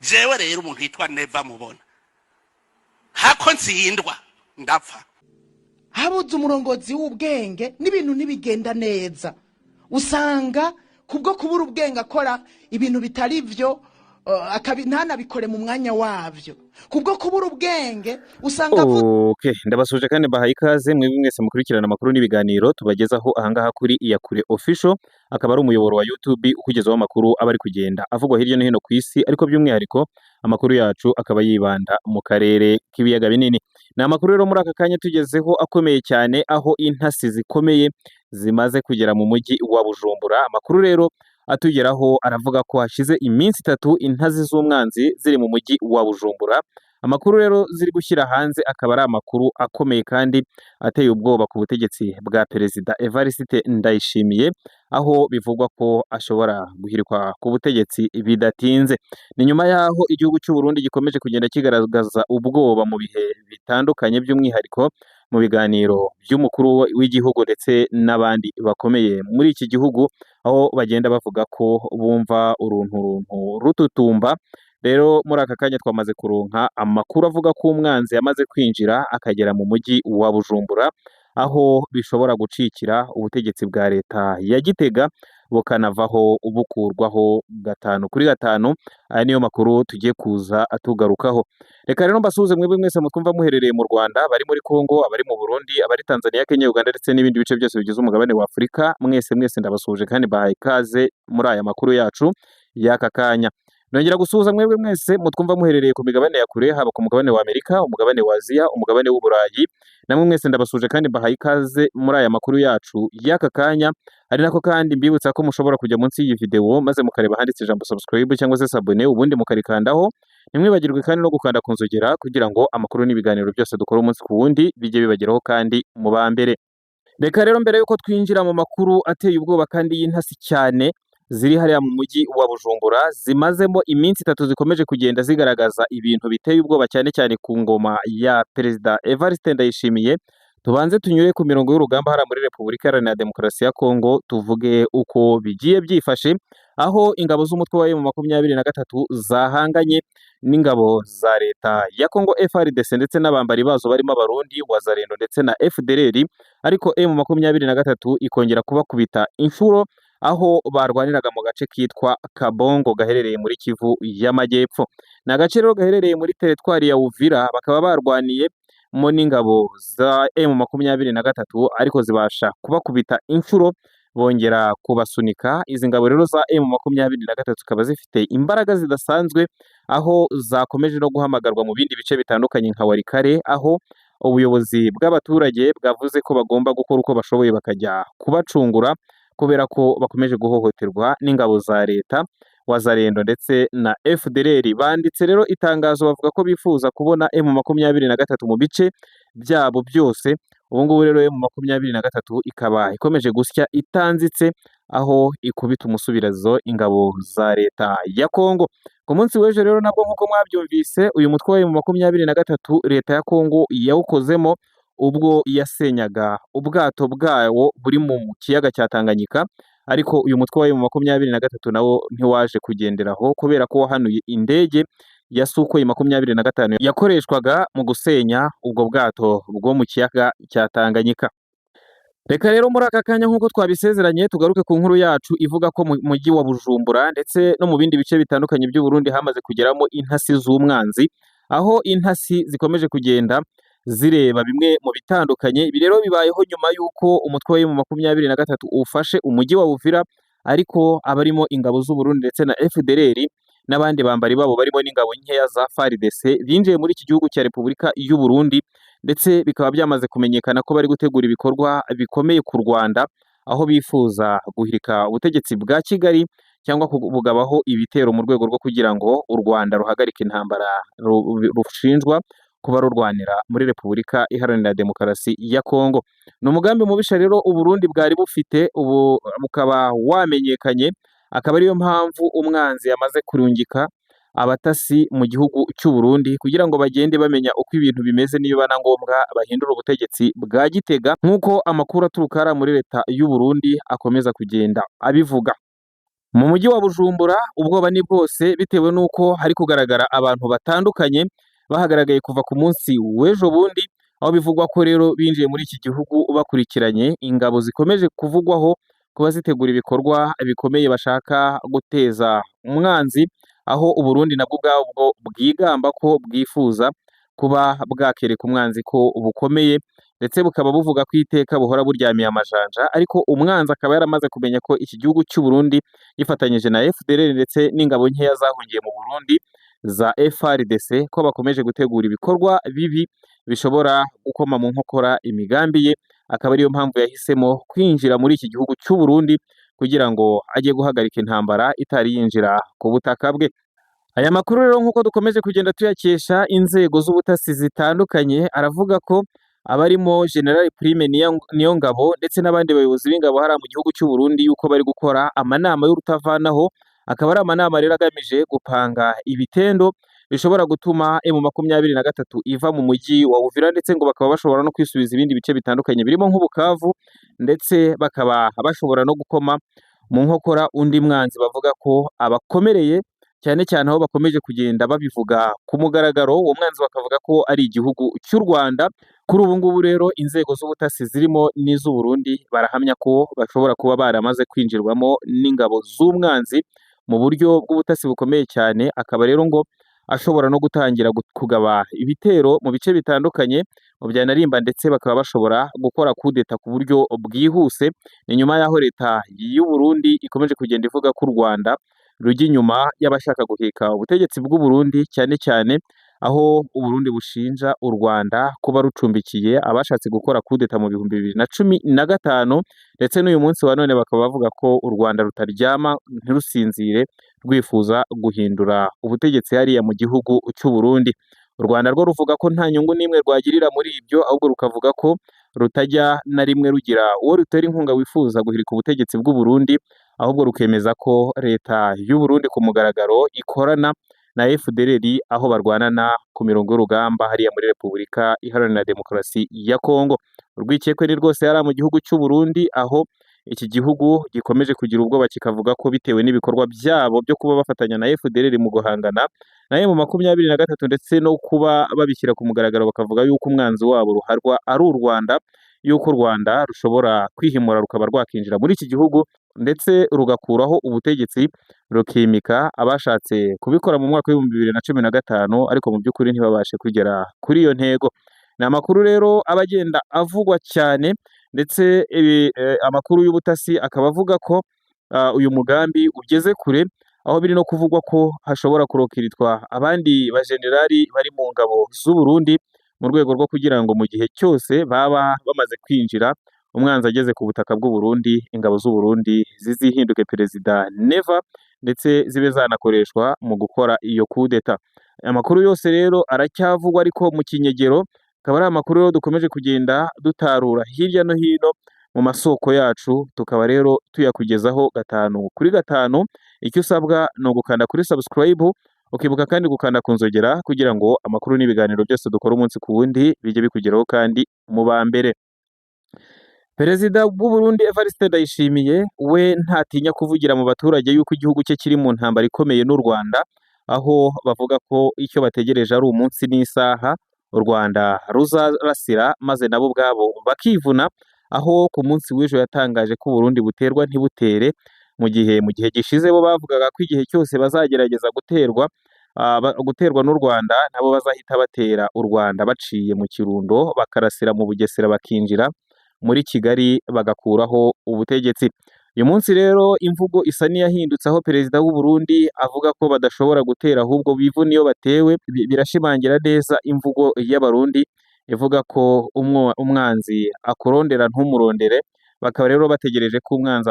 Jewe rero, umuntu yitwa Neva mubona hako ntsindwa ndapfa. Habuze umurongozi w'ubwenge n'ibintu ntibigenda neza. Usanga kubwo kubura ubwenge akora ibintu bitari byo, ntanabikore mu mwanya wabyo. Kubwo kubura ubwenge usanga avuga Okay, ndabasuje kandi mbahaye ikaze mwebwe mwese mukurikirana amakuru n'ibiganiro tubagezaho ahangaha kuri Iyakure Official, akaba ari umuyoboro wa YouTube ukugezaho amakuru aba ari kugenda avugwa hirya no hino ku isi, ariko by'umwihariko amakuru yacu akaba yibanda mu karere k'ibiyaga binini. Ni amakuru rero muri aka kanya tugezeho akomeye cyane, aho intasi zikomeye zimaze kugera mu mujyi wa Bujumbura. Amakuru rero atugeraho aravuga ko hashize iminsi 3 intazi z'umwanzi ziri mu mujyi wa Bujumbura. Amakuru rero ziri gushyira hanze akaba ari amakuru akomeye kandi ateye ubwoba ku butegetsi bwa Perezida Evariste Ndayishimiye, aho bivugwa ko ashobora guhirikwa ku butegetsi bidatinze. Ni nyuma y'aho igihugu cy'u Burundi gikomeje kugenda kigaragaza ubwoba mu bihe bitandukanye, by'umwihariko mu biganiro by'umukuru w'igihugu ndetse n'abandi bakomeye muri iki gihugu, aho bagenda bavuga ko bumva uruntu runtu rututumba. Rero muri aka kanya twamaze kuronka amakuru avuga ko umwanzi yamaze kwinjira akagera mu mujyi wa Bujumbura, aho bishobora gucikira ubutegetsi bwa leta ya Gitega bukanavaho bukurwaho gatanu kuri gatanu. Aya niyo makuru tugiye kuza tugarukaho. Reka rero mbasuhuze mwebwe mwese mutwumva muherereye mu Rwanda, abari muri Congo, abari mu Burundi, abari Tanzania, Kenya, Uganda ndetse n'ibindi bice byose bigize umugabane wa Afurika. Mwese mwese ndabasuhuje kandi mbahaye ikaze muri aya makuru yacu y'aka kanya. Nongera gusuhuza mwebwe mwese mutwumva muherereye ku migabane ya kure, haba ku mugabane wa Amerika, umugabane wa Aziya, umugabane w'Uburayi. Namwe mwese ndabasuhuje kandi mbahaye ikaze muri aya makuru yacu y'aka kanya. Ari nako kandi mbibutsa ko mushobora kujya munsi y'iyi video maze mukareba handitse ijambo subscribe cyangwa se s'abonner, ubundi mukarikandaho. Ntimwibagirwe kandi no gukanda ku nzogera kugira ngo amakuru n'ibiganiro byose dukora umunsi ku wundi bijye bibageraho kandi mu ba mbere. Reka rero mbere yuko twinjira mu makuru ateye ubwoba kandi y'intasi cyane ziri hariya mu mujyi wa Bujumbura, zimazemo iminsi 3 zikomeje kugenda zigaragaza ibintu biteye ubwoba cyane cyane ku ngoma ya Perezida Evariste Ndayishimiye, tubanze tunyure ku mirongo y'urugamba hariya muri Repubulika Iharanira Demokarasi ya Kongo, tuvuge uko bigiye byifashe, aho ingabo z'umutwe wa M23 zahanganye n'ingabo za leta ya Kongo FARDC ndetse n'abambari bazo barimo Abarundi, Wazalendo ndetse na FDLR, ariko M23 ikongera kubakubita inshuro aho barwaniraga mu gace kitwa Kabongo gaherereye muri Kivu y'Amajyepfo. Ni agace rero gaherereye muri teritwari ya Uvira, bakaba barwaniye mo n'ingabo za M23 ariko zibasha kubakubita inshuro bongera kubasunika. Izi ngabo rero za M23 zikaba zifite imbaraga zidasanzwe, aho zakomeje no guhamagarwa mu bindi bice bitandukanye nka Walikale, aho ubuyobozi bw'abaturage bwavuze ko bagomba gukora uko bashoboye bakajya kubacungura kubera ko bakomeje guhohoterwa n'ingabo za leta, Wazalendo ndetse na FDLR. Banditse rero itangazo bavuga ko bifuza kubona M23 mu bice byabo byose. Ubu ngubu rero M23 ikaba ikomeje gusya itanzitse, aho ikubita umusubirizo ingabo za leta ya Kongo. Ku munsi w'ejo rero nabwo, nk'uko mwabyumvise, uyu mutwe wa M23 leta ya Kongo yawukozemo ubwo yasenyaga ubwato bwawo buri mu kiyaga cya Tanganyika, ariko uyu mutwe wa M23 nawo ntiwaje kugenderaho kubera ko wahanuye indege ya Sukhoi 25 yakoreshwaga mu gusenya ubwo bwato bwo mu kiyaga cya Tanganyika. Reka rero muri aka kanya, nk'uko twabisezeranye, tugaruke ku nkuru yacu ivuga ko mu mujyi wa Bujumbura ndetse no mu bindi bice bitandukanye by'u Burundi hamaze kugeramo intasi z'umwanzi, aho intasi zikomeje kugenda zireba bimwe mu bitandukanye. Ibi rero bibayeho nyuma y'uko umutwe wa M23 ufashe umujyi wa Uvira, ariko abarimo ingabo z'u Burundi ndetse na FDLR n'abandi bambari babo barimo n'ingabo nkeya za FARDC binjiye muri iki gihugu cya Repubulika y'u Burundi, ndetse bikaba byamaze kumenyekana ko bari gutegura ibikorwa bikomeye ku Rwanda, aho bifuza guhirika ubutegetsi bwa Kigali cyangwa kubugabaho ibitero mu rwego rwo kugira ngo u Rwanda ruhagarike intambara rushinjwa kuba rurwanira muri Repubulika Iharanira Demokarasi ya Kongo. Ni umugambi mubisha rero u Burundi bwari bufite, ubu bukaba wamenyekanye, akaba ariyo mpamvu umwanzi yamaze kurungika abatasi mu gihugu cy'u Burundi kugira ngo bagende bamenya uko ibintu bimeze, niba na ngombwa bahindura ubutegetsi bwa Gitega, nk'uko amakuru aturuka hariya muri leta y'u Burundi akomeza kugenda abivuga. Mu mujyi wa Bujumbura ubwoba ni bwose bitewe n'uko hari kugaragara abantu batandukanye bahagaragaye kuva ku munsi w'ejo bundi, aho bivugwa ko rero binjiye muri iki gihugu bakurikiranye ingabo zikomeje kuvugwaho kuba zitegura ibikorwa bikomeye bashaka guteza umwanzi, aho Uburundi nabwo ubwabwo bwigamba ko bwifuza kuba bwakereka umwanzi ko bukomeye, ndetse bukaba buvuga ko iteka buhora buryamiye amajanja, ariko umwanzi akaba yaramaze kumenya ko iki gihugu cy'u Burundi gifatanyije na FDLR ndetse n'ingabo nkeya zahungiye mu Burundi za FARDC ko bakomeje gutegura ibikorwa bibi bishobora gukoma mu nkokora imigambi ye, akaba ariyo mpamvu yahisemo kwinjira muri iki gihugu cy'u Burundi kugira ngo ajye guhagarika intambara itari yinjira ku butaka bwe. Aya makuru rero nk'uko dukomeje kugenda tuyakesha inzego z'ubutasi zitandukanye, aravuga ko abarimo General Prime Niyongabo ndetse n'abandi bayobozi b'ingabo hariya mu gihugu cy'u Burundi yuko bari gukora amanama y'urutavanaho, akaba ari amanama rero agamije gupanga ibitendo bishobora gutuma M23 iva mu mujyi wa Uvira, ndetse ngo bakaba bashobora no kwisubiza ibindi bice bitandukanye birimo nk'Ubukavu, ndetse bakaba bashobora no gukoma mu nkokora undi mwanzi bavuga ko abakomereye cyane cyane aho bakomeje kugenda babivuga ku mugaragaro, uwo mwanzi bakavuga ko ari igihugu cy'u Rwanda. Kuri ubu ngubu rero inzego z'ubutasi zirimo n'iz'u Burundi barahamya ko bashobora kuba baramaze kwinjirwamo n'ingabo z'umwanzi mu buryo bw'ubutasi bukomeye cyane, akaba rero ngo ashobora no gutangira kugaba ibitero mu bice bitandukanye mu byanarimba, ndetse bakaba bashobora gukora kudeta ku buryo bwihuse. Ni nyuma y'aho leta y'u Burundi ikomeje kugenda ivuga ko u Rwanda rujya inyuma y'abashaka guhirika ubutegetsi bw'u Burundi, cyane cyane aho u Burundi bushinja u Rwanda kuba rucumbikiye abashatse gukora kudeta mu 2015, ndetse n'uyu munsi wa none bakaba bavuga ko u Rwanda rutaryama ntirusinzire rwifuza guhindura ubutegetsi hariya mu gihugu cy'u Burundi. U Rwanda rwo ruvuga ko nta nyungu n'imwe rwagirira muri ibyo, ahubwo rukavuga ko rutajya na rimwe rugira uwo rutera inkunga wifuza guhirika ubutegetsi bw'u Burundi, ahubwo rukemeza ko leta y'u Burundi ku mugaragaro ikorana na FDLR aho barwanana ku mirongo y'urugamba hariya muri Repubulika Iharanira Demokarasi ya Kongo. Urwikekwe ni rwose hariya mu gihugu cy'u Burundi, aho iki gihugu gikomeje kugira ubwoba kikavuga ko bitewe n'ibikorwa byabo byo kuba bafatanya na FDLR mu guhangana na M23 ndetse no kuba babishyira ku mugaragaro bakavuga yuko umwanzi wabo ruharwa ari u Rwanda, yuko u Rwanda rushobora kwihimura rukaba rwakinjira muri iki gihugu ndetse rugakuraho ubutegetsi rukimika abashatse kubikora mu mwaka w'2015, ariko mu by'ukuri ntibabashe kugera kuri iyo ntego. Ni amakuru rero aba agenda avugwa cyane, ndetse amakuru y'ubutasi akaba avuga ko uyu mugambi ugeze kure, aho biri no kuvugwa ko hashobora kurokiritwa abandi bajenerali bari mu ngabo z'u Burundi mu rwego rwo kugira ngo mu gihe cyose baba bamaze kwinjira umwanzi ageze ku butaka bw'u Burundi, ingabo z'u Burundi zizihinduke Perezida Neva, ndetse zibe zanakoreshwa mu gukora iyo kudeta. Amakuru yose rero aracyavugwa ariko mu kinyegero, akaba ari amakuru rero dukomeje kugenda dutarura hirya no hino mu masoko yacu, tukaba rero tuyakugezaho 5 kuri 5. Icyo usabwa ni ugukanda kuri subscribe, ukibuka kandi gukanda ku nzogera kugira ngo amakuru n'ibiganiro byose dukora umunsi ku wundi bijye bikugeraho kandi mu ba mbere. Perezida w'u Burundi Evariste Ndayishimiye we ntatinya kuvugira mu baturage yuko igihugu cye kiri mu ntambara ikomeye n'u Rwanda, aho bavuga ko icyo bategereje ari umunsi n'isaha u Rwanda ruzarasira maze nabo ubwabo bakivuna, aho ku munsi w'ejo yatangaje ko Burundi buterwa ntibutere, mu gihe gishize bo bavugaga ko igihe cyose bazagerageza guterwa guterwa n'u Rwanda nabo bazahita batera u Rwanda baciye mu Kirundo, bakarasira mu Bugesera, bakinjira muri Kigali bagakuraho ubutegetsi. Uyu munsi rero imvugo isa n'iyahindutse, aho perezida w'u Burundi avuga ko badashobora gutera ahubwo bivuna iyo batewe. Birashimangira neza imvugo y'Abarundi ivuga ko umwanzi akurondera ntumurondere, bakaba rero bategereje ko umwanzi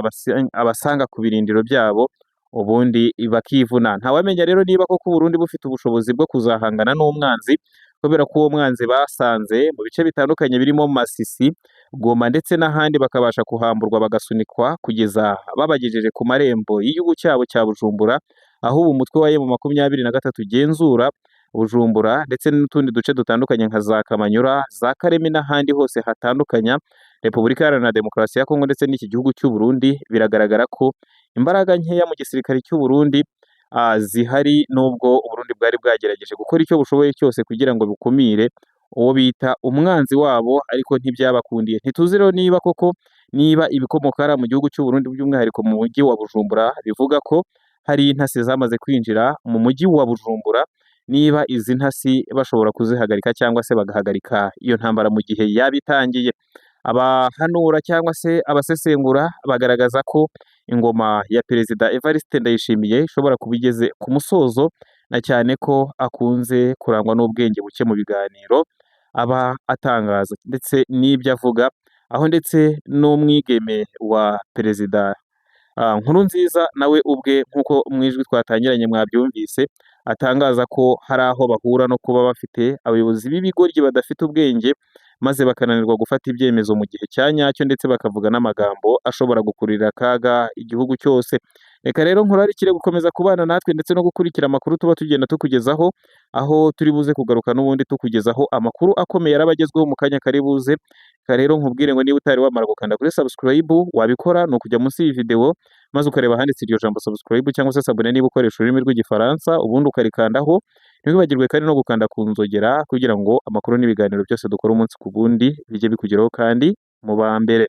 abasanga ku birindiro byabo ubundi bakivuna. Ntawamenya rero niba koko Burundi bufite ubushobozi bwo kuzahangana n'umwanzi, kubera ko uwo mwanzi basanze mu bice bitandukanye birimo Masisi, Goma ndetse n'ahandi, bakabasha kuhamburwa bagasunikwa kugeza babagejeje ku marembo y'igihugu cyabo cya Bujumbura, aho ubu umutwe wa M23 ugenzura Bujumbura ndetse n'utundi duce dutandukanye nka za Kamanyura, za Karemi n'ahandi hose hatandukanya Repubulika Iharanira Demokarasi ya Kongo ndetse n'iki gihugu cy'u Burundi. Biragaragara ko Imbaraga nkeya mu gisirikare cy'u Burundi zihari, nubwo Uburundi bwari bwagerageje gukora icyo bushoboye cyose kugira ngo bukumire uwo bita umwanzi wabo, ariko ntibyabakundiye. Ntituzi rero niba koko niba ibikomoka hariya mu gihugu cy'u Burundi, by'umwihariko mu mujyi wa Bujumbura, bivuga ko hari intasi zamaze kwinjira mu mujyi wa Bujumbura, niba izi ntasi bashobora kuzihagarika cyangwa se bagahagarika iyo ntambara mu gihe yaba itangiye. Abahanura cyangwa se abasesengura bagaragaza ko ingoma ya Perezida Evariste Ndayishimiye ishobora kuba igeze ku musozo, na cyane ko akunze kurangwa n'ubwenge buke mu biganiro aba atangaza ndetse n'ibyo avuga, aho ndetse n'umwigeme wa Perezida Nkurunziza nawe ubwe, nk'uko mu ijwi twatangiranye mwabyumvise, atangaza ko hari aho bahura no kuba bafite abayobozi b'ibigoryi badafite ubwenge, maze bakananirwa gufata ibyemezo mu gihe cya nyacyo, ndetse bakavuga n'amagambo ashobora gukururira akaga igihugu cyose. Reka rero nkurarikire gukomeza kubana natwe ndetse no gukurikira amakuru tuba tugenda tukugezaho, aho turi buze kugaruka n'ubundi tukugezaho amakuru akomeye araba agezweho mu kanya kari buze. Reka rero nkubwire ngo niba utari wamara gukanda kuri subscribe, wabikora ni ukujya munsi y'iyi video maze ukareba ahanditse iryo jambo subscribe cyangwa se s'abonner niba ukoresha ururimi rw'Igifaransa, ubundi ukarikandaho. Ntiwibagirwe kandi no gukanda ku nzogera kugira ngo amakuru n'ibiganiro byose dukora umunsi ku wundi bijye bikugeraho kandi mu ba mbere.